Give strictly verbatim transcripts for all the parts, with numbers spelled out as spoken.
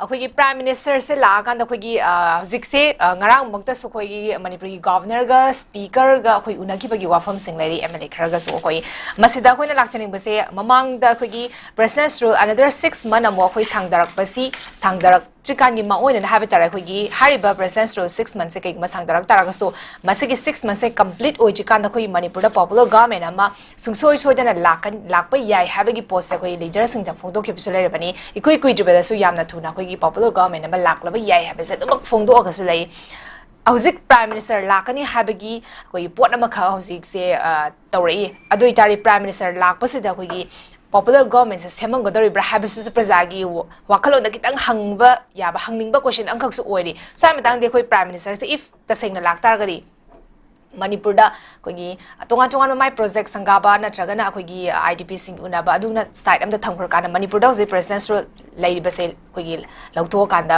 ꯑꯩꯈꯣꯏꯒꯤ Prime Ministerꯁꯦ ꯂꯥꯛꯑꯀꯥꯟꯗ ꯑꯩꯈꯣꯏꯒꯤ, ꯑ, ꯍꯧꯖꯤꯛꯁꯦ, ꯑ, ꯉꯔꯥꯡꯃꯛꯇꯁꯨ ꯑꯩꯈꯣꯏꯒꯤ ꯃꯅꯤꯄꯨꯔꯒꯤ Governorꯒ Speakerꯒ ꯑꯩꯈꯣꯏ ꯎꯅꯈꯤꯕꯒꯤ ꯋꯥꯐꯝꯁꯤꯡ ꯂꯩꯔꯤ, MLA ꯈꯔꯒꯁꯨ ꯑꯩꯈꯣꯏ꯫ ꯃꯁꯤꯗ ꯑꯩꯈꯣꯏꯅ ꯂꯥꯛꯆꯅꯤꯡꯕꯁꯦ, ꯃꯃꯥꯡꯗ ꯑꯩꯈꯣꯏꯒꯤ President's Rule another six month ꯑꯃꯨꯛ ꯑꯩꯈꯣꯏ ꯁꯥꯡꯗꯔꯛꯄꯁꯤ, ꯁꯥꯡꯗꯔꯛꯇ꯭ꯔꯤꯀꯥꯟꯒꯤ ꯃꯥꯡꯑꯣꯏꯅꯅ ꯍꯥꯏꯕ ꯇꯥꯔꯦ, ꯑꯩꯈꯣꯏꯒꯤ ꯍꯥꯏꯔꯤꯕ President's Rule six monthꯁꯦ ꯀꯩꯒꯨꯝꯕ ꯁꯥꯡꯗꯔꯛ ꯇꯥꯔꯒꯁꯨ, ꯃꯁꯤꯒꯤ six monthꯁꯦ complete ꯑꯣꯏꯗ꯭ꯔꯤꯀꯥꯟꯗ ꯑꯩꯈꯣꯏꯒꯤ ꯃꯅꯤꯄꯨꯔꯗ popular government ꯑꯃ ꯁꯨꯡꯁꯣꯏ ꯁꯣꯏꯗꯅ ꯂꯥꯛꯀꯟ-, ꯂꯥꯛꯄ ꯌꯥꯏ ꯍꯥꯏꯕꯒꯤ ꯄꯣꯠꯁꯦ ꯑꯩꯈꯣꯏ leaderꯁꯤꯡꯗ ꯐꯣꯡꯗꯣꯛꯈꯤꯕꯁꯨ ꯂꯩꯔꯕꯅꯤ꯫ ꯏꯀꯨꯏ ꯀꯨꯏꯗ꯭ꯔꯤꯕꯗꯁꯨ ꯌꯥꯝꯅ ꯊꯨꯅ ꯑꯩꯈꯣꯏꯒꯤ popular government ꯑꯃ ꯂꯥꯛꯂꯕ ꯌꯥꯏ ꯍꯥꯏꯕꯁꯦ ꯑꯗꯨꯃꯛ ꯐꯣꯡꯗꯣꯛꯑꯒꯁꯨ ꯂꯩ꯫ ꯍꯧꯖꯤꯛ Prime Minister ꯂꯥꯛꯀꯅꯤ ꯍꯥꯏꯕꯒꯤ ꯑꯩꯈꯣꯏꯒꯤ ꯄꯣꯠ ꯑꯃꯈꯛ ꯍꯧꯖꯤꯛꯁꯦ, ꯑ, ꯇꯧꯔꯛꯏ꯫ ꯑꯗꯨ ꯑꯣꯏꯇꯥꯔꯗꯤ Prime Minister ꯂꯥꯛꯄꯁꯤꯗ ꯑꯩꯈꯣꯏꯒꯤ popular governmentꯁꯦ ꯁꯦꯝꯃꯝꯒꯗꯧꯔꯤꯕ꯭ꯔꯥ ꯍꯥꯏꯕꯁꯤꯁꯨ ꯄ꯭ꯔꯖꯥꯒꯤ ꯋꯥ-, ꯋꯥꯈꯜꯂꯣꯟꯗ ꯈꯤꯇꯪ ꯍꯪꯕ ꯌꯥꯕ, ꯍꯪꯅꯤꯡꯕ question ꯑꯃꯈꯛꯁꯨ ꯑꯣꯏꯔꯤ꯫ ꯁ꯭ꯋꯥꯏ ꯃꯇꯥꯡꯗꯤ ꯑꯩꯈꯣꯏ Prime Ministerꯁꯦ if ꯇꯁꯦꯡꯅ ꯂꯥꯛꯇꯥꯔꯒꯗꯤ ꯃꯅꯤꯄꯨꯔꯗ ꯑꯩꯈꯣꯏꯒꯤ ꯇꯣꯉꯥꯟ ꯇꯣꯉꯥꯟꯕ ꯃꯥꯏ project ꯁꯪꯒꯥꯕ ꯅꯠꯇ꯭ꯔꯒꯅ ꯑꯩꯈꯣꯏꯒꯤ IDPꯁꯤꯡ ꯎꯅꯕ ꯑꯗꯨꯅ side ꯑꯃꯗ ꯊꯝꯈ꯭ꯔꯀꯥꯟꯗ ꯃꯅꯤꯄꯨꯔꯗ ꯍꯧꯖꯤꯛ President's Rule ꯂꯩꯔꯤꯕꯁꯦ ꯑꯩꯈꯣꯏꯒꯤ ꯂꯧꯊꯣꯛꯑꯀꯥꯟꯗ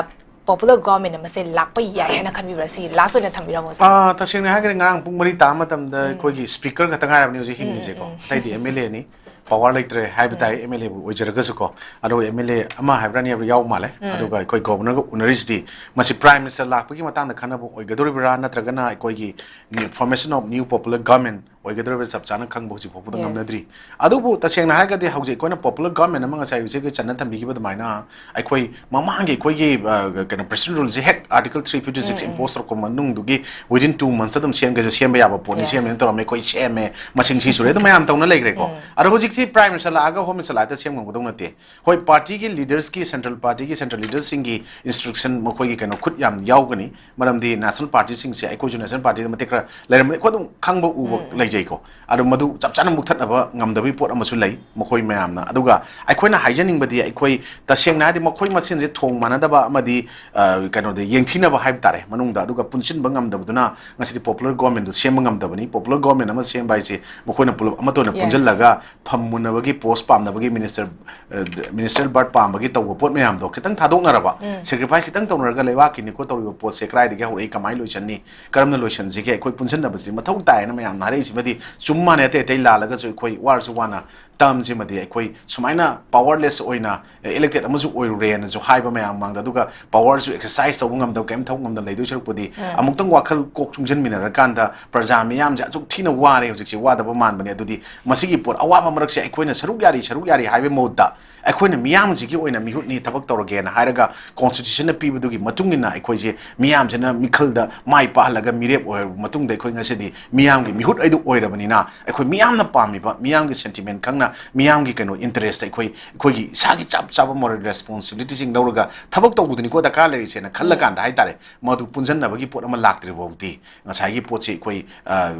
popular government ꯑꯃꯁꯦ ꯂꯥꯛꯄ ꯌꯥꯏ ꯍꯥꯏꯅ ꯈꯟꯕꯤꯕ꯭ꯔꯥ? ꯁꯤ last ꯑꯣꯏꯅ ꯊꯝꯕꯤꯔꯝꯃꯣ, sir꯫ ꯑꯥ, ꯇꯁꯦꯡꯅ ꯍꯥꯏꯔꯒꯗꯤ ꯉꯔꯥꯡ ꯄꯨꯡ ꯃꯔꯤ ꯇꯥꯕ ꯃꯇꯝꯗ ꯎꯝ꯫ ꯑꯩꯈꯣꯏꯒꯤ Speaker ꯈꯛꯇ ꯉꯥꯏꯔꯕꯅꯤ ꯍꯧꯖꯤꯛ ꯎꯝ, ꯍꯤꯡꯉꯤꯁꯦꯀꯣ꯫ ꯎꯝ꯫ ꯑꯇꯩꯗꯤ MLAꯅꯤ, power ꯂꯩꯇ꯭ꯔꯦ ꯍꯥꯏꯕ ꯎꯝ꯫ ꯇꯥꯏ, MLAꯕꯨ ꯑꯣꯏꯖꯔꯒꯁꯨꯀꯣ꯫ ꯑꯗꯣ MLA ꯑꯃ ꯍꯥꯏꯕ꯭ꯔꯥ ꯑꯅꯤ ꯍꯥꯏꯕ꯭ꯔꯥ ꯌꯥꯎ ꯃꯥꯜꯂꯦ꯫ ꯎꯝ꯫ ꯑꯗꯨꯒ ꯑꯩꯈꯣꯏ Governorꯒ ꯎꯅꯔꯤꯁꯤꯗꯤ ꯃꯁꯤ Prime Minister ꯂꯥꯛꯄꯒꯤ ꯃꯇꯥꯡꯗ ꯈꯟꯅꯕ ꯑꯣꯏꯒꯗꯧꯔꯤꯕ꯭ꯔꯥ, ꯅꯠꯇ꯭ꯔꯒꯅ ꯑꯩꯈꯣꯏꯒꯤ new, formation of new popular government ꯑꯣꯏꯒꯗꯧꯔꯤꯕ꯭ꯔꯥ ꯆꯞ ꯆꯥꯅ ꯈꯪꯕ ꯍꯧꯖꯤꯛ ꯐꯥꯎꯕꯗ Yes꯫ ꯉꯝꯅꯗ꯭ꯔꯤ꯫ ꯑꯗꯨꯕꯨ ꯇꯁꯦꯡꯅ ꯍꯥꯏꯔꯒꯗꯤ ꯍꯧꯖꯤꯛ ꯑꯩꯈꯣꯏꯅ popular government ꯑꯃ ꯉꯁꯥꯏ ꯍꯧꯖꯤꯛ ꯑꯩꯈꯣꯏ ꯆꯟꯅ ꯊꯝꯕꯤꯈꯤꯕ ꯑꯗꯨꯃꯥꯏꯅ ꯑꯩꯈꯣꯏ ꯃꯃꯥꯡꯒꯤ ꯑꯩꯈꯣꯏꯒꯤ, ꯑ, ꯀꯩꯅꯣ, President Ruleꯁꯦ ꯍꯦꯛ Article three fifty six ꯎꯝ, ꯎꯝ꯫ impose ꯇꯧꯔꯛꯄ ꯃꯅꯨꯡꯗꯨꯒꯤ within two monthsꯇ ꯑꯗꯨꯝ ꯁꯦꯝꯒꯦꯁꯨ ꯁꯦꯝꯕ ꯌꯥꯕ ꯄꯣꯠꯅꯤ, Yes꯫ ꯁꯦꯝꯃꯦꯅ ꯇꯧꯔꯝꯃꯦ, ꯑꯩꯈꯣꯏ ꯁꯦꯝꯃꯦ, ꯃꯁꯤꯡ ꯁꯤ ꯁꯨꯔꯦ, ꯑꯗꯨ ꯃꯌꯥꯝ ꯇꯧꯅ ꯂꯩꯈ꯭ꯔꯦꯀꯣ꯫ ꯎꯝ꯫ ꯑꯗꯣ ꯍꯧꯖꯤꯛꯁꯤ Prime Minister ꯂꯥꯛꯑꯒ Home Minister ꯂꯥꯛꯑꯒ ꯁꯦꯝ ꯉꯝꯒꯗꯧ ꯅꯠꯇꯦ꯫ ꯍꯣꯏ, partyꯒꯤ leadersꯀꯤ, central partyꯒꯤ central leaderꯁꯤꯡꯒꯤ instruction ꯃꯈꯣꯏꯒꯤ ꯀꯩꯅꯣ ꯈꯨꯠ ꯌꯥꯝ ꯌꯥꯎꯒꯅꯤ, ꯃꯔꯝꯗꯤ national partyꯁꯤꯡꯁꯦ ꯑꯩꯈꯣꯏꯁꯨ national partyꯗ ꯃꯇꯦꯛ ꯈꯔ ꯂꯩꯔꯝꯕꯅꯤ, ꯑꯩꯈꯣꯏ ꯑꯗꯨꯝ ꯈꯪꯕ ꯎꯕ ꯎꯝ, ꯎꯝ꯫ ꯂꯩꯖꯩꯀꯣ꯫ ꯑꯗꯣ ꯃꯗꯨ ꯆꯞ ꯆꯥꯅ ꯃꯨꯛꯊꯠꯅꯕ ꯉꯝꯗꯕꯒꯤ ꯄꯣꯠ ꯑꯃꯁꯨ ꯂꯩ ꯃꯈꯣꯏ ꯃꯌꯥꯝꯅ꯫ ꯑꯗꯨꯒ ꯑꯩꯈꯣꯏꯅ ꯍꯥꯏꯖꯅꯤꯡꯕꯗꯤ, ꯑꯩꯈꯣꯏ ꯇꯁꯦꯡꯅ ꯍꯥꯏꯔꯗꯤ ꯃꯈꯣꯏ ꯃꯁꯦꯟꯁꯦ ꯊꯣꯡ ꯃꯥꯟꯅꯗꯕ ꯑꯃꯗꯤ, ꯑ, ꯀꯩꯅꯣꯗ ꯌꯦꯡꯊꯤꯅꯕ ꯍꯥꯏꯕ ꯇꯥꯔꯦ ꯃꯅꯨꯡꯗ, ꯑꯗꯨꯒ ꯄꯨꯟꯁꯤꯟꯕ ꯉꯝꯗꯕꯗꯨꯅ ꯉꯁꯤꯗꯤ popular governmentꯗꯨ ꯁꯦꯝꯕ ꯉꯝꯗꯕꯅꯤ꯫ Popular government ꯑꯃ ꯁꯦꯝꯕ ꯍꯥꯏꯁꯦ ꯃꯈꯣꯏꯅ ꯄꯨꯂꯞ ꯑꯃꯠꯇ ꯑꯣꯏꯅ Yes꯫ ꯄꯨꯟꯁꯤꯜꯂꯒ ꯐꯝ ꯃꯨꯟꯅꯕꯒꯤ, post ꯄꯥꯝꯅꯕꯒꯤ, minister, ꯑ, ministerial berth ꯄꯥꯝꯕꯒꯤ ꯇꯧꯕ ꯄꯣꯠ ꯃꯌꯥꯝꯗꯣ ꯈꯤꯇꯪ ꯊꯥꯗꯣꯛꯅꯔꯕ, ꯎꯝ꯫ Sacrifice ꯈꯤꯇꯪ ꯇꯧꯅꯔꯒ ꯂꯩꯕꯥꯛꯀꯤꯅꯤꯀꯣ ꯇꯧꯔꯤꯕ ꯄꯣꯠꯁꯦ ꯀꯗꯥꯏꯗꯒꯤ ꯍꯧꯔꯛꯏ, ꯀꯃꯥꯏꯅ ꯂꯣꯏꯁꯟꯅꯤ, ꯀꯔꯝꯅ ꯂꯣꯏꯁꯟꯁꯤꯒꯦ, ꯑꯩꯈꯣꯏ ꯄꯨꯟꯁꯤꯟꯅꯕꯁꯤ ꯃꯊꯧ ꯇꯥꯏꯌꯦꯅ ꯃꯌꯥꯝꯅ ꯍꯥꯏꯔꯛꯏꯁꯤꯃꯗꯤ ꯆꯨꯝ ꯃꯥꯟꯅꯩ, ꯑꯇꯩ ꯑꯇꯩ ꯂꯥꯜꯂꯒꯁꯨ ꯑꯩꯈꯣꯏ ꯋꯥꯔꯁꯨ ꯋꯥꯅ ꯇꯔꯝꯁꯤꯃꯗꯤ ꯑꯩꯈꯣꯏ ꯁꯨꯃꯥꯏꯅ ꯄꯥꯋꯔꯂꯦꯁ ꯑꯣꯏꯅ ꯏꯂꯦꯛꯇꯦꯗ ꯑꯃꯁꯨ ꯑꯣꯏꯔꯨꯔꯦꯅꯁꯨ ꯍꯥꯏꯕ ꯃꯌꯥꯝ ꯃꯥꯡꯗ, ꯑꯗꯨꯒ ꯄꯥꯋꯔꯁꯨ ꯑꯦꯛꯁꯔꯁꯥꯏꯁ ꯇꯧꯕ ꯉꯝꯗꯕ, ꯀꯔꯤꯝ ꯇꯧꯕ ꯉꯝꯗꯅ ꯂꯩꯗꯣꯏ ꯁꯔꯨꯛꯄꯨꯗꯤ, ꯑꯃꯨꯛꯇꯪ ꯋꯥꯈꯜ ꯀꯣꯛ ꯆꯨꯡꯁꯤꯟꯃꯤꯟꯅꯔꯀꯥꯟꯗ ꯄ꯭ꯔꯖꯥ ꯃꯤꯌꯥꯝꯁꯦ ꯑꯁꯨꯛ ꯊꯤꯅ ꯋꯥꯔꯦ ꯍꯧꯖꯤꯛꯁꯦ, ꯋꯥꯗꯕ ꯃꯥꯟꯕꯅꯦ꯫ ꯑꯗꯨꯗꯤ ꯃꯁꯤꯒꯤ ꯄꯣꯠ ꯑꯋꯥꯕ ꯃꯔꯛꯁꯦ ꯑꯩꯈꯣꯏꯅ ꯁꯔꯨꯛ ꯌꯥꯔꯤ, ꯁꯔꯨꯛ ꯌꯥꯔꯤ ꯍꯥꯏꯕꯒꯤ ꯃꯍꯨꯠꯇ, ꯑꯩꯈꯣꯏꯅ ꯃꯤꯌꯥꯝꯁꯤꯒꯤ ꯑꯣꯏꯅ ꯃꯤꯍꯨꯠꯅꯤ, ꯊꯕꯛ ꯇꯧꯔꯒꯦꯅ ꯍꯥꯏꯔꯒ ꯀꯣꯟꯁꯇꯤꯇ꯭ꯌꯨꯁꯟꯅ ꯄꯤꯕꯗꯨꯒꯤ ꯃꯇꯨꯡ ꯏꯟꯅ ꯑꯩꯈꯣꯏꯁꯦ ꯃꯤꯌꯥꯝꯁꯤꯅ ꯃꯤꯈꯜꯗ ꯃꯥꯏ ꯄꯥꯛꯍꯜꯂꯒ ꯃꯤꯔꯦꯞ ꯑꯣꯏꯔꯕ ꯃꯇꯨꯡꯗ, ꯑꯩꯈꯣꯏ ꯉꯁꯤꯗꯤ ꯃꯤꯌꯥꯝꯒꯤ ꯃꯤꯍꯨꯠ ꯍꯥꯏꯗꯨ ꯑꯣꯏꯔꯕꯅꯤꯅ, ꯑꯩꯈꯣꯏ ꯃꯤꯌꯥꯝꯅ ꯄꯥꯝꯃꯤꯕ, ꯃꯤꯌꯥꯝꯒꯤ ꯁꯦꯟꯇꯤꯃꯦꯟ ꯈꯪꯅ, ꯃꯤꯌꯥꯝꯒꯤ ꯀꯩꯅꯣ ꯏꯟꯇꯔꯦꯁꯇ ꯑꯩꯈꯣꯏ, ꯑꯩꯈꯣꯏꯒꯤ ꯏꯁꯥꯒꯤ ꯆꯞ ꯆꯥꯕ ꯃꯣꯔꯦꯜ ꯔꯦꯁꯄꯣꯟꯁꯤꯕꯤꯂꯤꯇꯤꯁꯤꯡ ꯂꯧꯔꯒ ꯊꯕꯛ ꯇꯧꯕꯗꯨꯅꯤꯀꯣ ꯗꯔꯀꯥꯔ ꯂꯩꯔꯤꯁꯦꯅ ꯈꯜꯂꯀꯥꯟꯗ ꯍꯥꯏꯇꯥꯔꯦ, ꯃꯗꯨ ꯄꯨꯟꯁꯤꯟꯅꯕꯒꯤ ꯄꯣꯠ ꯑꯃ ꯂꯥꯛꯇ꯭ꯔꯤ ꯐꯥꯎꯗꯤ ꯉꯁꯥꯏꯒꯤ ꯄꯣꯠꯁꯤ ꯑꯩꯈꯣꯏ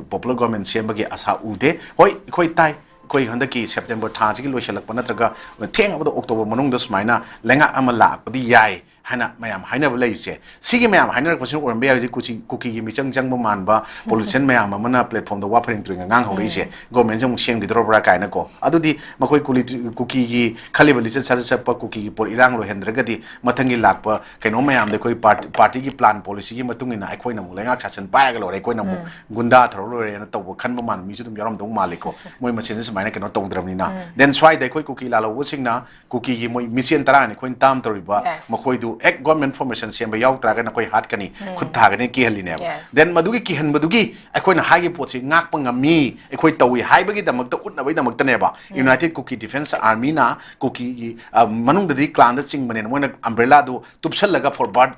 ꯄꯣꯄꯨꯂꯔ ꯒꯣꯔꯃꯦꯟ ꯁꯦꯝꯕꯒꯤ ꯑꯁꯥ ꯎꯗꯦ꯫ ꯍꯣꯏ, ꯑꯩꯈꯣꯏ ꯇꯥꯏ, ꯑꯩꯈꯣꯏ ꯍꯟꯗꯛꯀꯤ ꯁꯦꯞꯇꯦꯝꯕꯔ ꯊꯥꯁꯤꯒꯤ ꯂꯣꯏꯁꯤꯜꯂꯛꯄ ꯅꯠꯇ꯭ꯔꯒ ꯊꯦꯡꯉꯕꯗ ꯑꯣꯛꯇꯣꯕꯔ ꯃꯅꯨꯡꯗ ꯁꯨꯃꯥꯏꯅ ꯂꯩꯉꯥꯛ ꯑꯃ ꯂꯥꯛꯄꯗꯤ ꯌꯥꯏ ꯍꯥꯏꯅ ꯃꯌꯥꯝ ꯍꯥꯏꯅꯕ ꯂꯩꯔꯤꯁꯦ꯫ ꯁꯤꯒꯤ ꯃꯌꯥꯝ ꯍꯥꯏꯅꯔꯛꯄꯁꯤꯅ ꯑꯣꯏꯔꯝꯕ ꯌꯥꯏ ꯍꯧꯖꯤꯛ ꯀꯨꯆꯤ-, ꯀꯨꯀꯤꯒꯤ ꯃꯤꯆꯪ ꯆꯪꯕ ꯃꯥꯟꯕ ꯄꯣꯂꯤꯇꯤꯁꯤꯌꯟ ꯃꯌꯥꯝ ꯑꯃꯅ ꯄ꯭ꯂꯦꯠꯐꯣꯝꯗ ꯋꯥ ꯐꯔꯦꯡ ꯇꯨꯔꯦꯡ ꯉꯥꯡ ꯍꯧꯔꯛꯏꯁꯦ꯫ ꯒꯣꯔꯃꯦꯟꯁꯦ ꯑꯃꯨꯛ ꯁꯦꯝꯈꯤꯗꯧꯔꯕ꯭ꯔꯥ ꯀꯥꯏꯅꯀꯣ꯫ ꯑꯗꯨꯗꯤ ꯃꯈꯣꯏ ꯀꯨꯂꯤ-, ꯀꯨꯀꯤꯒꯤ ꯈꯜꯂꯤꯕ ꯂꯤꯆꯠ ꯁꯥꯖꯠ ꯆꯠꯄ, ꯀꯨꯀꯤꯒꯤ ꯄꯣꯠ ꯏꯔꯥꯡ ꯂꯣꯏꯍꯟꯗ꯭ꯔꯒꯗꯤ ꯃꯊꯪꯒꯤ ꯂꯥꯛꯄ ꯀꯩꯅꯣ ꯃꯌꯥꯝꯗ ꯑꯩꯈꯣꯏ ꯄꯥꯔꯇꯤ, ꯄꯥꯔꯇꯤꯒꯤ ꯄ꯭ꯂꯥꯟ ꯄꯣꯂꯤꯁꯤꯒꯤ ꯃꯇꯨꯡ ꯏꯟꯅ ꯑꯩꯈꯣꯏꯅ ꯑꯃꯨꯛ ꯂꯩꯉꯥꯛ ꯁꯥꯁꯟ ꯄꯥꯏꯔꯒ ꯂꯣꯏꯔꯦ, ꯑꯩꯈꯣꯏꯅ ꯑꯃꯨꯛ ꯒꯨꯟꯗꯥ ꯊꯧꯔ ꯂꯣꯏꯔꯦꯅ ꯇꯧꯕ ꯈꯟꯕ ꯃꯥꯟꯕ ꯃꯤꯁꯨ ꯑꯗꯨꯝ ꯌꯥꯎꯔꯝꯗꯧ ꯃꯥꯜꯂꯤꯀꯣ꯫ ꯃꯣꯏ ꯃꯁꯦꯟꯁꯦ ꯁꯨꯃꯥꯏꯅ ꯀꯩꯅꯣ ꯇꯧꯗ꯭ꯔꯕꯅꯤꯅ꯫ ꯗꯦꯟ ꯁ꯭ꯋꯥꯏꯗ ꯑꯩꯈꯣꯏ ꯀꯨꯀꯤ ꯂꯥꯜꯍꯧꯕꯁꯤꯡꯅ ꯀꯨꯀꯤꯒꯤ ꯃꯣꯏ ꯃꯤꯆꯦꯟ ꯇꯔꯥꯅꯤ ꯑꯩꯈꯣꯏꯅ ꯇꯥꯝ ꯇꯧꯔꯤꯕ, ꯃꯈꯣꯏꯗꯨ ꯍꯦꯛ ꯒꯣꯔꯃꯦꯟ ꯐꯣꯔꯃꯦꯁꯟ ꯁꯦꯝꯕ ꯌꯥꯎ ꯇꯥꯔꯒꯅ ꯑꯩꯈꯣꯏ ꯍꯥꯠꯀꯅꯤ, ꯈꯨꯠ ꯊꯥꯒꯅꯤ, ꯀꯤꯍꯜꯂꯤꯅꯦꯕ꯫ ꯗꯦꯟ ꯃꯗꯨꯒꯤ ꯀꯤꯍꯟꯕꯗꯨꯒꯤ ꯑꯩꯈꯣꯏꯅ ꯍꯥꯏꯒꯤ ꯄꯣꯠꯁꯤ ꯉꯥꯛꯄ ꯉꯝꯃꯤ, ꯑꯩꯈꯣꯏ ꯇꯧꯏ ꯍꯥꯏꯕꯒꯤꯗꯃꯛꯇ ꯎꯠꯅꯕꯒꯤꯗꯃꯛꯇꯅꯦꯕ꯫ ꯌꯨꯅꯥꯏꯇꯦꯗ ꯀꯨꯀꯤ ꯗꯤꯐꯦꯟꯁ ꯑꯥꯔꯃꯤꯅ ꯀꯨꯀꯤꯒꯤ, ꯑ, ꯃꯅꯨꯡꯗꯗꯤ ꯀ꯭ꯂꯥꯟꯗ ꯆꯤꯡꯕꯅꯦꯅ ꯃꯣꯏꯅ ꯑꯝꯕ꯭ꯔꯦꯂꯥꯗꯨ ꯇꯨꯞꯁꯜꯂꯒ for bar-,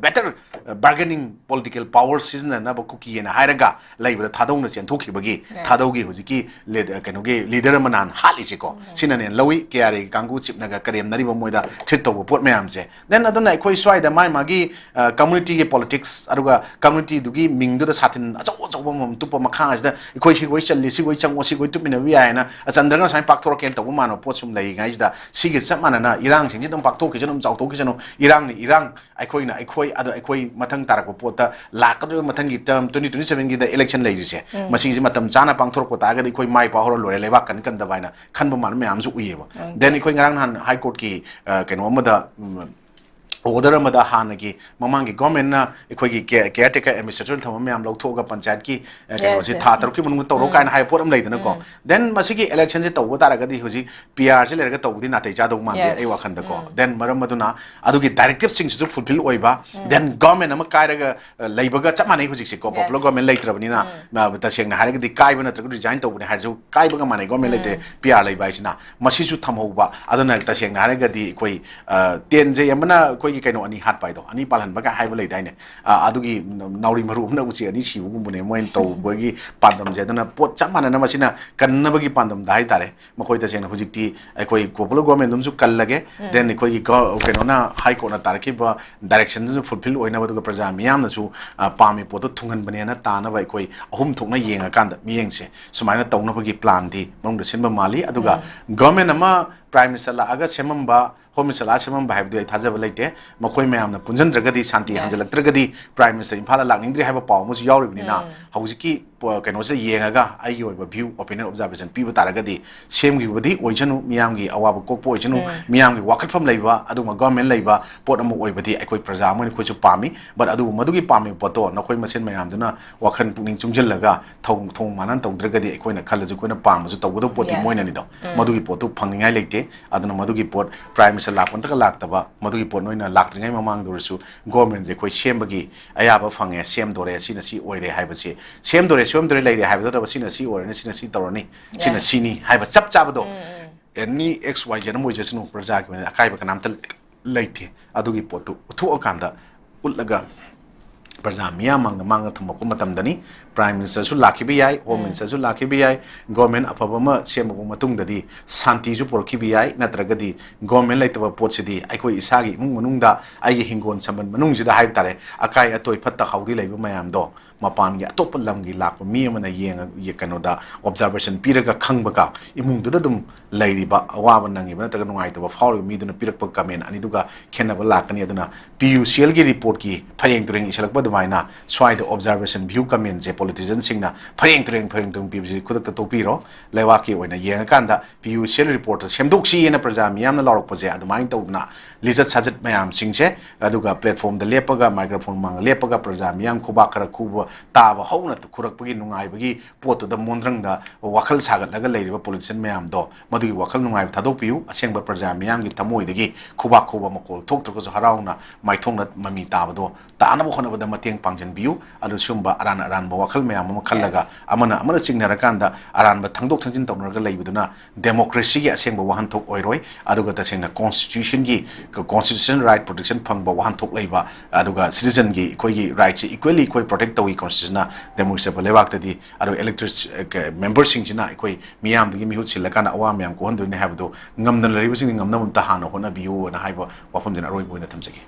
better bargaining political power ꯁꯤꯖꯤꯟꯅꯅꯕ ꯀꯨꯀꯤꯑꯅ ꯍꯥꯏꯔꯒ ꯂꯩꯕꯗ ꯊꯥꯗꯧꯅ ꯆꯦꯟꯊꯣꯛꯈꯤꯕꯒꯤ ꯊꯥꯗꯧꯒꯤ ꯍꯧꯖꯤꯛꯀꯤ ꯂꯤꯗ-, ꯀꯩꯅꯣꯒꯤ ꯂꯤꯗꯔ ꯑꯃ ꯅꯍꯥꯟ ꯍꯥꯠꯂꯤꯁꯦꯀꯣ꯫ ꯁꯤꯅꯅꯦ ꯂꯧꯏ, ꯀꯦ ꯑꯥꯔ ꯑꯦꯒꯤ ꯀꯥꯡꯕꯨ ꯆꯤꯞꯅꯒ ꯀꯔꯦꯝꯅꯔꯤꯕ ꯃꯣꯏꯗ ꯊ꯭ꯔꯤꯠ ꯇꯧꯕ ꯄꯣꯠ ꯃꯌꯥꯝꯁꯦ꯫ ꯗꯦꯟ ꯑꯗꯨꯅ ꯑꯩꯈꯣꯏ ꯁ꯭ꯋꯥꯏꯗ ꯃꯥꯏ ꯃꯥꯒꯤ, ꯑ, ꯀꯝꯃꯨꯅꯤꯇꯤꯒꯤ ꯄꯣꯂꯤꯇꯤꯛꯁ, ꯑꯗꯨꯒ ꯀꯝꯃꯨꯅꯤꯇꯤꯗꯨꯒꯤ ꯃꯤꯡꯗꯨꯗ ꯁꯥꯊꯤꯟ ꯑꯆꯧ ꯑꯆꯧꯕ ꯑꯃꯃꯝ ꯇꯨꯞꯄ ꯃꯈꯥ ꯑꯁꯤꯗ ꯑꯩꯈꯣꯏ ꯁꯤꯈꯣꯏ ꯆꯜꯂꯤ, ꯁꯤꯈꯣꯏ ꯆꯪꯉꯣ, ꯁꯤꯈꯣꯏ ꯇꯨꯞꯃꯤꯟꯅꯕ ꯌꯥꯏꯅ ꯆꯟꯗ꯭ꯔꯒ ꯁꯨꯃꯥꯏꯅ ꯄꯥꯛꯊꯣꯔꯛꯀꯦꯅ ꯇꯧꯕ ꯃꯥꯟꯕ ꯄꯣꯠ ꯁꯨꯝ ꯂꯩꯔꯤꯉꯩꯁꯤꯗ ꯁꯤꯒ ꯆꯞ ꯃꯥꯟꯅꯅ ꯏꯔꯥꯡꯁꯤꯡꯁꯤ ꯑꯗꯨꯝ ꯄꯥꯛꯊꯣꯛꯈꯤꯁꯅꯨ, ꯑꯗꯨꯝ ꯆꯥꯎꯊꯣꯛꯈꯤꯁꯅꯨ, ꯏꯔꯥꯡꯅ ꯏꯔꯥꯡ, ꯑꯩꯈꯣꯏꯅ ꯑꯩꯈꯣꯏ, ꯑꯗꯣ ꯑꯩꯈꯣꯏ ꯃꯊꯪ ꯇꯥꯔꯛꯄ ꯄꯣꯠꯇ ꯂꯥꯛꯀꯗꯧꯔꯤꯕ ꯃꯊꯪꯒꯤ ꯇꯔꯝ ꯇ꯭ꯋꯦꯟꯇꯤ ꯇ꯭ꯋꯦꯟꯇꯤ ꯁꯚꯦꯟꯒꯤꯗ ꯏꯂꯦꯛꯁꯟ ꯂꯩꯔꯤꯁꯦ, ꯃꯁꯤꯁꯦ ꯃꯇꯝ ꯆꯥꯅ ꯄꯥꯡꯊꯣꯔꯛꯄ ꯇꯥꯔꯒꯗꯤ ꯑꯩꯈꯣꯏ ꯃꯥꯏ ꯄꯥꯛꯍꯧꯔ ꯂꯣꯏꯔꯦ, ꯂꯩꯕꯥꯛ ꯀꯟ ꯀꯟꯗꯕ ꯍꯥꯏꯅ ꯈꯟꯕ ꯃꯥꯟꯕ ꯃꯌꯥꯝꯁꯨ ꯎꯏꯌꯦꯕ꯫ ꯗꯦꯟ ꯑꯩꯈꯣꯏ ꯉꯔꯥꯡ ꯅꯍꯥꯟ ꯍꯥꯏ ꯀꯣꯔꯠꯀꯤ, ꯑ, ꯀꯩꯅꯣ ꯑꯃꯗ, ꯎꯝ, ꯑꯣꯔꯗꯔ ꯑꯃꯗ ꯍꯥꯟꯅꯒꯤ ꯃꯃꯥꯡꯒꯤ ꯒꯣꯔꯃꯦꯟꯅ ꯑꯩꯈꯣꯏꯒꯤ ꯀꯦꯌꯔ ꯇꯦꯀꯔ ꯑꯦꯗꯃꯤꯅꯤꯁꯇ꯭ꯔꯦꯇꯔ ꯊꯝꯕ ꯃꯌꯥꯝ ꯂꯧꯊꯣꯛꯑꯒ ꯄꯟꯆꯥꯌꯠꯀꯤ ꯑ, ꯀꯩꯅꯣꯁꯦ Yes, ꯊꯥ yes. ꯇꯔꯨꯛꯀꯤ ꯃꯅꯨꯡꯗ ꯇꯧꯔꯣ ꯀꯥꯏꯅ ꯍꯥꯏꯕ ꯄꯣꯠ ꯑꯃ ꯂꯩꯗꯅꯀꯣ꯫ ꯗꯦꯟ ꯃꯁꯤꯒꯤ ꯑꯦꯂꯦꯛꯁꯟꯁꯦ ꯇꯧꯕ ꯇꯥꯔꯒꯗꯤ ꯍꯧꯖꯤꯛ ꯄꯤ ꯑꯥꯔꯁꯦ ꯂꯩꯔꯒ ꯇꯧꯕꯗꯤ ꯅꯥꯇꯩ ꯆꯥꯗꯧ ꯃꯥꯟꯗꯦ꯫ Yes. ꯑꯩ ꯋꯥꯈꯜꯗꯀꯣ꯫ ꯗꯦꯟ ꯃꯔꯝ ꯑꯗꯨꯅ ꯑꯗꯨꯒꯤ ꯗꯥꯏꯔꯦꯛꯇꯤꯞꯁꯤꯡꯁꯤꯁꯨ ꯐꯨꯜꯐꯤꯜ ꯑꯣꯏꯕ, ꯗꯦꯟ ꯒꯣꯔꯃꯦꯟ ꯑꯃ ꯀꯥꯏꯔꯒ ꯑ, ꯂꯩꯕꯒ ꯆꯞ ꯃꯥꯟꯅꯩ ꯍꯧꯖꯤꯛꯁꯦꯀꯣ꯫ ꯄꯣꯄꯨꯂꯔ ꯒꯣꯔꯃꯦꯟ ꯂꯩꯇ꯭ꯔꯕꯅꯤꯅ ꯑ, ꯇꯁꯦꯡꯅ ꯍꯥꯏꯔꯒꯗꯤ ꯀꯥꯏꯕ ꯅꯠꯇ꯭ꯔꯒ ꯔꯤꯖꯥꯏꯟ ꯇꯧꯕꯅꯦ ꯍꯥꯏꯔꯁꯨ ꯀꯥꯏꯕꯒ ꯃꯥꯟꯅꯩ꯫ ꯒꯣꯔꯃꯦꯟ ꯂꯩꯇ꯭ꯔꯦ, ꯄꯤ ꯑꯥꯔ ꯂꯩꯕ ꯍꯥꯏꯁꯤꯅ꯫ ꯃꯁꯤꯁꯨ ꯊꯝꯍꯧꯕ꯫ ꯑꯗꯨꯅ ꯇꯁꯦꯡꯅ ꯍꯥꯏꯔꯒꯗꯤ ꯑꯩꯈꯣꯏ ꯑ, ꯇꯦꯟꯖꯩ ꯑꯃꯅ ꯑꯩꯈꯣꯏꯒꯤ ꯀꯩꯅꯣ ꯑꯅꯤ ꯍꯥꯠꯄ ꯍꯥꯏꯗꯣ, ꯑꯅꯤ ꯄꯥꯜꯍꯟꯕꯒ ꯍꯥꯏꯕ ꯂꯩꯗꯥꯏꯅꯦ꯫ ꯑ, ꯑꯗꯨꯒꯤ ꯅꯥꯎꯔꯤ ꯃꯔꯨ ꯑꯃꯅ ꯎꯆꯦꯛ ꯑꯅꯤ ꯁꯤꯕꯒꯨꯝꯕꯅꯦ ꯃꯣꯏꯅ ꯇꯧꯕꯒꯤ ꯄꯥꯟꯗꯝꯁꯦ꯫ ꯑꯗꯨꯅ ꯄꯣꯠ ꯆꯞ ꯃꯥꯟꯅꯅ ꯃꯁꯤꯅ ꯀꯟꯅꯕꯒꯤ ꯄꯥꯟꯗꯝꯗ ꯍꯥꯏꯇꯥꯔꯦ꯫ ꯃꯈꯣꯏ ꯇꯁꯦꯡꯅ ꯍꯧꯖꯤꯛꯇꯤ ꯑꯩꯈꯣꯏ ꯄꯣꯄꯨꯂꯔ ꯒꯣꯔꯃꯦꯟ ꯑꯗꯨꯝꯁꯨ ꯀꯜꯂꯒꯦ, ꯗꯦꯟ ꯑꯩꯈꯣꯏꯒꯤ ꯒ-, ꯀꯩꯅꯣꯅ, ꯍꯥꯏ ꯀꯣꯔꯠꯅ ꯇꯥꯔꯛꯈꯤꯕ ꯗꯥꯏꯔꯦꯛꯁꯟꯗꯨꯁꯨ ꯐꯨꯜꯐꯤꯜ ꯑꯣꯏꯅꯕ, ꯑꯗꯨꯒ ꯄ꯭ꯔꯖꯥ ꯃꯤꯌꯥꯝꯅꯁꯨ ꯑ, ꯄꯥꯝꯃꯤ ꯄꯣꯠꯇꯣ ꯊꯨꯡꯍꯟꯕꯅꯦꯅ ꯇꯥꯅꯕ ꯑꯩꯈꯣꯏ ꯑꯍꯨꯝ ꯊꯣꯛꯅ ꯌꯦꯡꯉꯀꯥꯟꯗ, ꯃꯤꯠꯌꯦꯡꯁꯦ ꯁꯨꯃꯥꯏꯅ ꯇꯧꯅꯕꯒꯤ ꯄ꯭ꯂꯥꯟꯗꯤ ꯃꯅꯨꯡꯗ ꯁꯤꯟꯕ ꯃꯥꯜꯂꯤ꯫ ꯑꯗꯨꯒ ꯒꯣꯔꯃꯦꯟ ꯑꯃ ꯄ꯭ꯔꯥꯏꯝ ꯃꯤꯅꯤꯁꯇꯔ ꯂꯥꯛꯑꯒ ꯁꯦꯝꯃꯝꯕ, ꯍꯣꯝ ꯃꯤꯅꯤꯁꯇꯔ ꯂꯥꯛꯑꯒ ꯁꯦꯝꯃꯝꯕ ꯍꯥꯏꯕꯗꯨ ꯑꯩ ꯊꯥꯖꯕ ꯂꯩꯇꯦ꯫ ꯃꯈꯣꯏ ꯃꯌꯥꯝꯅ ꯄꯨꯟꯁꯤꯟꯗ꯭ꯔꯒꯗꯤ, ꯁꯥꯟꯇꯤ Yes. ꯍꯟꯖꯤꯜꯂꯛꯇ꯭ꯔꯒꯗꯤ ꯄ꯭ꯔꯥꯏꯝ ꯃꯤꯅꯤꯁꯇꯔ ꯏꯝꯐꯥꯜꯗ ꯂꯥꯛꯅꯤꯡꯗ꯭ꯔꯤ ꯍꯥꯏꯕ ꯄꯥꯎ ꯑꯃꯁꯨ ꯌꯥꯎꯔꯤꯕꯅꯤꯅ, ꯍꯧꯖꯤꯛꯀꯤ ꯄ-, ꯀꯩꯅꯣꯁꯤꯗ ꯌꯦꯡꯉꯒ ꯑꯩꯒꯤ ꯑꯣꯏꯕ ꯚ꯭ꯌꯨ, ꯑꯣꯄꯤꯅꯤꯌꯟ, ꯑꯣꯕꯖꯥꯔꯕꯦꯁꯟ ꯄꯤꯕ ꯇꯥꯔꯒꯗꯤ, ꯁꯦꯝꯈꯤꯕꯗꯤ ꯑꯣꯏꯁꯅꯨ, ꯃꯤꯌꯥꯝꯒꯤ ꯑꯋꯥꯕ ꯀꯣꯛꯄ ꯑꯣꯏꯁꯅꯨ, ꯃꯤꯌꯥꯝꯒꯤ ꯋꯥꯀꯠꯐꯝ ꯂꯩꯕ, ꯑꯗꯨꯒꯨꯝꯕ ꯒꯣꯔꯃꯦꯟ ꯂꯩꯕ ꯄꯣꯠ ꯑꯃ ꯑꯣꯏꯕꯗꯤ ꯑꯩꯈꯣꯏ ꯄ꯭ꯔꯖꯥ ꯑꯃ ꯑꯣꯏꯅ ꯑꯩꯈꯣꯏꯁꯨ ꯄꯥꯝꯃꯤ꯫ ꯕꯠ ꯑꯗꯨꯕꯨ ꯃꯗꯨꯒꯤ ꯄꯥꯝꯃꯤꯕ ꯄꯣꯠꯇꯣ ꯅꯈꯣꯏ ꯃꯁꯦꯟ ꯃꯌꯥꯝꯗꯨꯅ ꯋꯥꯈꯜ ꯄꯨꯛꯅꯤꯡ ꯆꯨꯡꯁꯤꯜꯂꯒ ꯊꯧ-, ꯊꯣꯡ ꯃꯥꯟꯅꯅ ꯇꯧꯗ꯭ꯔꯒꯗꯤ ꯑꯩꯈꯣꯏꯅ ꯈꯜꯂꯁꯨ ꯑꯩꯈꯣꯏꯅ ꯄꯥꯝꯕꯁꯨ ꯇꯧꯒꯗꯕ ꯄꯣꯠꯇꯤ Yes. ꯃꯣꯏꯅꯅꯤꯗꯣ꯫ ꯃꯗꯨꯒꯤ ꯄꯣꯠꯇꯨ ꯐꯪꯅꯤꯡꯉꯥꯏ ꯂꯩꯇꯦ꯫ ꯑꯗꯨꯅ ꯃꯗꯨꯒꯤ ꯄꯣꯠ ꯄ꯭ꯔꯥꯏꯝ ꯃꯤꯅꯤꯁꯇꯔ ꯂꯥꯛꯄ ꯅꯠꯇ꯭ꯔꯒ ꯂꯥꯛꯇꯕ, ꯃꯗꯨꯒꯤ ꯄꯣꯠ ꯅꯣꯏꯅ ꯂꯥꯛꯇ꯭ꯔꯤꯉꯩ ꯃꯃꯥꯡꯗ ꯑꯣꯏꯔꯁꯨ ꯒꯣꯔꯃꯦꯟꯁꯦ ꯑꯩꯈꯣꯏ ꯁꯦꯝꯕꯒꯤ ꯑꯌꯥꯕ ꯐꯪꯉꯦ, ꯁꯦꯝꯗꯣꯔꯦ, ꯁꯤꯅ ꯁꯤ ꯑꯣꯏꯔꯦ ꯍꯥꯏꯕꯁꯦ, ꯁꯦꯝꯗꯣꯔꯦ, ꯁꯦꯝꯗꯣꯔꯦ ꯂꯩꯔꯦ ꯍꯥꯏꯕ ꯅꯠꯇꯕ, ꯁꯤꯅ ꯁꯤ ꯑꯣꯏꯔꯅꯤ, ꯁꯤꯅ ꯁꯤ ꯇꯧꯔꯅꯤ, ꯁꯤꯅ Yes. ꯁꯤꯅꯤ ꯍꯥꯏꯕ ꯆꯞ ꯆꯥꯕꯗꯣ, ꯑꯦꯅꯤ ꯑꯦꯛꯁ ꯋꯥꯏ ꯖꯦꯠ ꯑꯃ ꯑꯣꯏꯖꯁꯅꯨ, ꯄ꯭ꯔꯖꯥꯒꯤ ꯑꯣꯏꯅ ꯑꯀꯥꯏꯕ ꯀꯅꯥꯝꯇ ꯂꯩꯇꯦ꯫ ꯑꯗꯨꯒꯤ ꯄꯣꯠꯇꯨ ꯎꯠꯊꯣꯛꯑꯀꯥꯟꯗ, ꯎꯠꯂꯒ ꯄ꯭ꯔꯖꯥ ꯃꯤꯌꯥꯝ ꯃꯥꯡꯗ ꯃꯥꯡꯗ ꯊꯝꯃꯛꯄ ꯃꯇꯝꯗꯅꯤ꯫ ꯄ꯭ꯔꯥꯏꯝ ꯃꯤꯅꯤꯁꯇꯔꯁꯨ ꯂꯥꯛꯈꯤꯕ ꯌꯥꯏ, ꯍꯣꯝ ꯃꯤꯅꯤꯁꯇꯔꯁꯨ ꯂꯥꯛꯈꯤꯕ ꯌꯥꯏ, ꯒꯣꯔꯃꯦꯟ ꯑꯐꯕ ꯑꯃ ꯁꯦꯝꯃꯕ ꯃꯇꯨꯡꯗꯗꯤ ꯁꯥꯟꯇꯤꯁꯨ ꯄꯨꯔꯛꯈꯤꯕ ꯌꯥꯏ꯫ ꯅꯠꯇ꯭ꯔꯒꯗꯤ ꯒꯣꯔꯃꯦꯟ ꯂꯩꯇꯕ ꯄꯣꯠꯁꯤꯗꯤ ꯑꯩꯈꯣꯏ ꯏꯁꯥꯒꯤ ꯏꯃꯨꯡ ꯃꯅꯨꯡꯗ, ꯑꯩꯒꯤ ꯍꯤꯡꯒꯣꯜ ꯁꯝꯕꯜ ꯃꯅꯨꯡꯁꯤꯗ ꯍꯥꯏꯕ ꯇꯥꯔꯦ, ꯑꯀꯥꯏ ꯑꯇꯣꯏ ꯐꯠꯇ ꯍꯥꯎꯗꯤ ꯂꯩꯕ ꯃꯌꯥꯝꯗꯣ ꯃꯄꯥꯟꯒꯤ ꯑꯇꯣꯞꯄ ꯂꯝꯒꯤ ꯂꯥꯛꯄ ꯃꯤ ꯑꯃꯅ ꯌꯦꯡꯉ-, ꯌꯦ-, ꯀꯩꯅꯣꯗ ꯑꯣꯕꯖꯥꯔꯕꯦꯁꯟ ꯄꯤꯔꯒ ꯈꯪꯕꯒ ꯏꯃꯨꯡꯗꯨꯗ ꯑꯗꯨꯝ ꯂꯩꯔꯤꯕ ꯑꯋꯥꯕ ꯅꯪꯉꯤꯕ ꯅꯠꯇ꯭ꯔꯒ ꯅꯨꯡꯉꯥꯏꯇꯕ ꯐꯥꯎꯔꯤꯕ ꯃꯤꯗꯨꯅ ꯄꯤꯔꯛꯄ ꯀꯃꯦꯟ ꯑꯅꯤꯗꯨꯒ ꯈꯦꯠꯅꯕ ꯂꯥꯛꯀꯅꯤ꯫ ꯑꯗꯨꯅ ꯄꯤ ꯌꯨ ꯁꯤ ꯑꯦꯜꯒꯤ ꯔꯤꯄꯣꯔꯠꯀꯤ ꯐꯌꯦꯡ ꯇꯨꯔꯦꯡ ꯏꯁꯜꯂꯛꯄ ꯑꯗꯨꯝ ꯑꯗꯨꯃꯥꯏꯅ ꯁ꯭ꯋꯥꯏꯗ observation view commentꯁꯦ politicianꯁꯤꯡꯅ ꯐꯔꯦꯡ ꯇꯨꯔꯦꯡ ꯐꯔꯦꯡ ꯇꯨꯔꯦꯡ ꯄꯤꯕꯁꯤ ꯈꯨꯗꯛꯇ ꯇꯣꯛꯄꯤꯔꯣ꯫ ꯂꯩꯕꯥꯛꯀꯤ ꯑꯣꯏꯅ ꯌꯦꯡꯉꯀꯥꯟꯗ P U C L reportꯇ ꯁꯦꯝꯗꯣꯛꯁꯤꯅ ꯄ꯭ꯔꯖꯥ ꯃꯤꯌꯥꯝꯅ ꯂꯥꯎꯔꯛꯄꯁꯦ ꯑꯗꯨꯃꯥꯏꯅ ꯇꯧꯗꯅ ꯂꯤꯆꯠ ꯁꯥꯖꯠ ꯃꯌꯥꯝꯁꯤꯡꯁꯦ, ꯑꯗꯨꯒ platformꯗ ꯂꯦꯞꯄꯒ, microphone ꯃꯥꯡꯗ ꯂꯦꯞꯄꯒ ꯄ꯭ꯔꯖꯥ ꯃꯤꯌꯥꯝ ꯈꯨꯕꯥꯛ ꯈꯔ ꯈꯨꯕ ꯇꯥꯕ ꯍꯧꯅ ꯈꯨꯔꯛꯄꯒꯤ ꯅꯨꯡꯉꯥꯏꯕꯒꯤ ꯄꯣꯠꯇꯨꯗ ꯃꯣꯟꯗ꯭ꯔꯪꯗ ꯋꯥꯈꯜ ꯁꯥꯒꯠꯂꯒ ꯂꯩꯔꯤꯕ politician ꯃꯌꯥꯝꯗꯣ, ꯃꯗꯨꯒꯤ ꯋꯥꯈꯜ ꯅꯨꯡꯉꯥꯏꯕ ꯊꯥꯗꯣꯛꯄꯤꯌꯨ꯫ ꯑꯁꯦꯡꯕ ꯄ꯭ꯔꯖꯥ ꯃꯤꯌꯥꯝꯒꯤ ꯊꯃꯣꯏꯗꯒꯤ ꯈꯨꯕꯥꯛ ꯈꯨꯕ ꯃꯈꯣꯜ ꯊꯣꯛꯇ꯭ꯔꯒꯁꯨ ꯍꯔꯥꯎꯅ ꯃꯥꯏꯊꯣꯡꯅ ꯃꯃꯤ ꯇꯥꯕꯗꯣ ꯇꯥꯅꯕ ꯍꯣꯠꯅꯕꯗ ꯃꯇꯦꯡ ꯄꯥꯡꯁꯤꯟꯕꯤꯌꯨ꯫ ꯑꯗꯨ ꯁꯤꯒꯨꯝꯕ ꯑꯔꯥꯟ ꯑꯔꯥꯟꯕ ꯋꯥꯈꯜ ꯃꯌꯥꯝ ꯑꯃ ꯈꯜꯂꯒ, ꯑꯃꯅ ꯑꯃꯅ ꯆꯤꯡꯅꯔꯀꯥꯟꯗ ꯑꯔꯥꯟꯕ ꯊꯪꯗꯣꯛ ꯊꯪꯖꯤꯟ ꯇꯧꯅꯔꯒ ꯂꯩꯕꯗꯨꯅ democracyꯒꯤ ꯑꯁꯦꯡꯕ ꯋꯥꯍꯟꯊꯣꯛ ꯑꯣꯏꯔꯣꯏ꯫ ꯑꯗꯨꯒ ꯇꯁꯦꯡꯅ constitutionꯒꯤ, constitutional right protection ꯐꯪꯕ ꯋꯥꯍꯟꯊꯣꯛ ꯂꯩꯕ, ꯑꯗꯨꯒ citizenꯒꯤ ꯑꯩꯈꯣꯏꯒꯤ rightꯁꯦ equally ꯑꯩꯈꯣꯏ protect ꯇꯧꯏ constitutionꯅ democracy ꯆꯠꯄ ꯂꯩꯕꯥꯛꯇꯗꯤ꯫ ꯑꯗꯨꯒ elected memberꯁꯤꯡꯁꯤꯅ ꯑꯩꯈꯣꯏ ꯃꯤꯌꯥꯝꯗꯒꯤ ꯃꯤꯍꯨꯠ ꯁꯤꯜꯂꯀꯥꯟꯗ ꯑꯋꯥ ꯃꯌꯥꯝ ꯀꯣꯛꯍꯟꯗꯣꯏꯅꯤ ꯍꯥꯏꯕꯗꯣ ꯉꯝꯗꯅ ꯂꯩꯔꯤꯕꯁꯤꯡꯒꯤ ꯉꯝꯅꯕ ꯑꯝꯇ ꯍꯥꯟꯅ ꯍꯣꯠꯅꯕꯤꯌꯨꯅ ꯍꯥꯏꯕ ꯋꯥꯐꯝꯁꯤꯅ ꯑꯔꯣꯏꯕ ꯑꯣꯏꯅ ꯊꯝꯖꯒꯦ꯫